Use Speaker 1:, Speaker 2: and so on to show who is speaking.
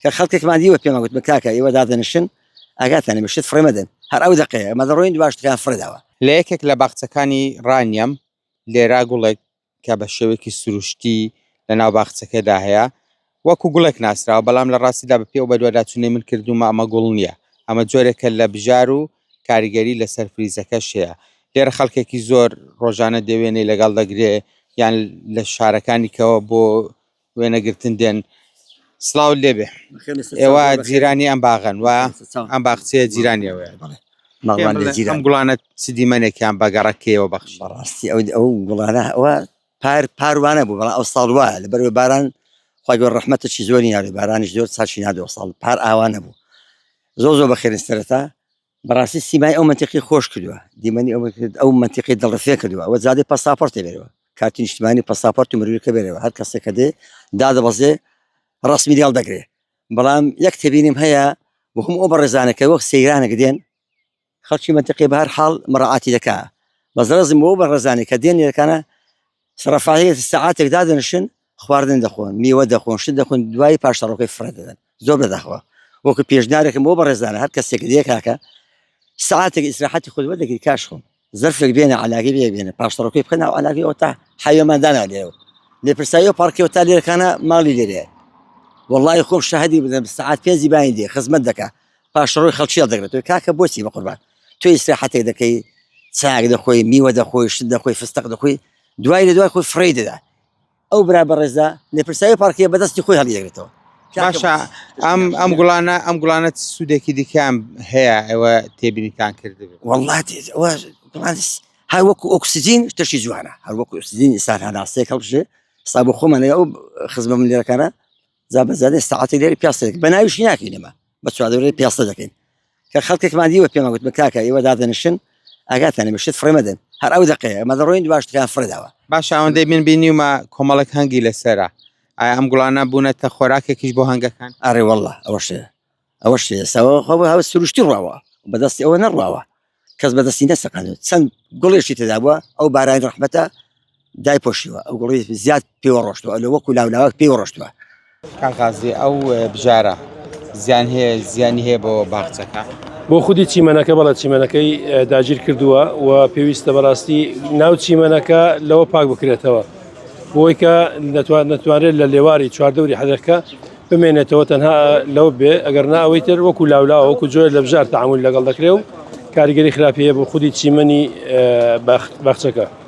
Speaker 1: کە خەڵکێکمان دیوە پێمان گوت کاکە ئێوە دادەنیشن ئاگاتان لێ شت فڕێ مەدەن هەر ئەو دەقەیە ئەمە دەڕۆین دوا شتەکان فڕێ داوە.
Speaker 2: لە یەکێک لە باخچەکانی ڕانیەم لێرا گوڵێک کە بە شێوەیەکی سروشتی لە ناو باخچەکەدا هەیە وەکو گوڵێک ناسراوە بەڵام لە ڕاستیدا بە پێ و بەدواداچوونەی من کردوومە ئەمە گوڵ نییە ئەمە جۆرێکە لە بژار و کاریگەری لەسەر فریزەکەش هەیە لێرە خەڵکێکی زۆر ڕۆژانە دەوێنەی لەگەڵ دەگرێ یان لە شارەکانی کەوە بۆ وێنەگرتن دێن سڵاو لێبێ ئێوە جیرانی ئەم باغن و ئەم باخچەیە جیرانیەوەیە ئەم گوڵانە چ دیمەنێکیان بە گەڕەکەیەوە بەخش
Speaker 1: بەڕاستی ئەو ئەو گوڵانە ئەوە پار پاروانە بوو بەڵام ئەو ساڵ وایە لەبەر باران خی گەۆر ڕەحمەتێکی زۆری ناوێ بارانیش زۆر چاچی نادەوە ساڵ پار ئاوانە بوو زۆر زۆر بەخێرن سەرەتا بەڕاستی سیمای ئەو مەنتیقی خۆش کردووە دیمەنی ئەو ئەو مەنتیقی دڵڕفێ کردووە ئەوە زادەی پەساپۆرتێ بێرەوە کارتی نیشتمانی پەساپۆرت و مرویەکە بێرەوە هەر کەسێک کە دێ دادەبەزێ ڕەسمی لێڵ دەگرێ بەڵام یەک تێبینیم هەیە بۆ هەموو ئەو بەڕێزانە کە وەک سەیرانێک دێن خەڵکی مەنتیقی بە هەر حاڵ مەڕاعاتی دەکا بەس ڕێزم بۆ بەڕێزانێک کە دێن لێرەکانە ڕەفاهیەت سەعاتێک دادەنیشن خواردن دەخۆن میوە دەخۆن شت دەخۆن دوایی پاشەڕۆکەی فڕێ دەدەن زۆر بەداخەوە وەکو پێشنارێکم بۆ بەڕێزانە هەر کەسێک دێ کاکە ساعتێک ئیسراحەتی خۆت وەردەگری کاش خۆم زەرفێک بێنە علاگەی بێ بێنە پاشەڕۆکەی بخەنە ئەو علاگەی ئەو تا حەوێمان دانا لێرەوە لێپرساوی پارکەوە تا لێرەکانە ماڵی لێرەیە وەڵی خۆم شەهدی بدەم سەعات پێنجی باین دێ خزمەت دەکا پاشەڕۆی خەڵکی هەڵدەگرێت کاکە بۆچی بە قوربان تۆ ئیسراحەتێک دەکەی چاک دەخۆی میوە دەخۆی شت دەخۆی فستق دەخۆی دوای لە دوای خۆی فڕێی دەدا ئەو برا بەڕێزە لێپرسراوی پارکەیە بەدەستی خۆی هەڵیدەگرێتەوە.
Speaker 2: باشە ئەم ئەم گوڵانە ئەم گوڵانە چ سوودێکی دیکەیان هەیە ئێوە تێبینیتان کردبێت؟
Speaker 1: وەڵڵا ئەوە گوڵان هەر وەکو ئۆکسجین شتێکی جوانە هەر وەکو ئۆکسجین ئینسان هەناسەیەک هەڵبژێ سا بۆ خۆمان ئەو خزمە من لێرەکانە جا بەزادە سەعاتێک لێرە پیاسەیەک بە ناویشی ناکەین ئێمە بە چواردەورەی پیاسە دەکەین کە خەڵکێکمان دیوە پێمان گوت کاکە ئێوە دادەنیشن ئاگاتان لێ شت فڕێ مەدەن هەر ئەو دەقەیە ئەمە دەڕۆین دوا شتەکان فڕێ داوە.
Speaker 2: باشە ئەوەندەی من بینیومە کۆمەڵێک هەنگی لەسەرە ئایا ئەم گوڵانە بوونەتە خۆراکێکیش بۆ هەنگەکان؟
Speaker 1: ئەرێ واللە ئەوەش هەیە ئەوەش هەیە ئێستا خۆ هەوە سروشتی ڕواوە بەدەستی ئەوە نەڕواوە کەس بەدەستی نەسەقاندوە چەند گوڵێکی تێدا بووە ئەو بارانی ڕەحمەتە دایپۆشیوە ئەو گوڵی زیاد پێوە ڕۆشتووە لە وەکو لاولاوەک پێوە ڕۆشتووە.
Speaker 2: کاک غازی ئەو بژارە زیان هەیە زیانی هەیە بۆ باخچەکە؟
Speaker 3: بۆ خودی چیمەنەکە بەڵێ چیمەنەکەی داگیر کردووە و پێویستە بەڕاستی ناو چیمەنەکە لەوە پاک بکرێتەوە بۆی کە نەتوانرێت لە لێواری چواردەوری حەدەکە بمێنێتەوە تەنها لەوە بێ ئەگەر نا ئەوەی تر وەکو لاولاوە وەکو جۆرە لە بژار تەعامول لەگەڵ دەکرێ و کاریگەری خراپی هەیە بۆ خودی چیمەنی باخچەکە.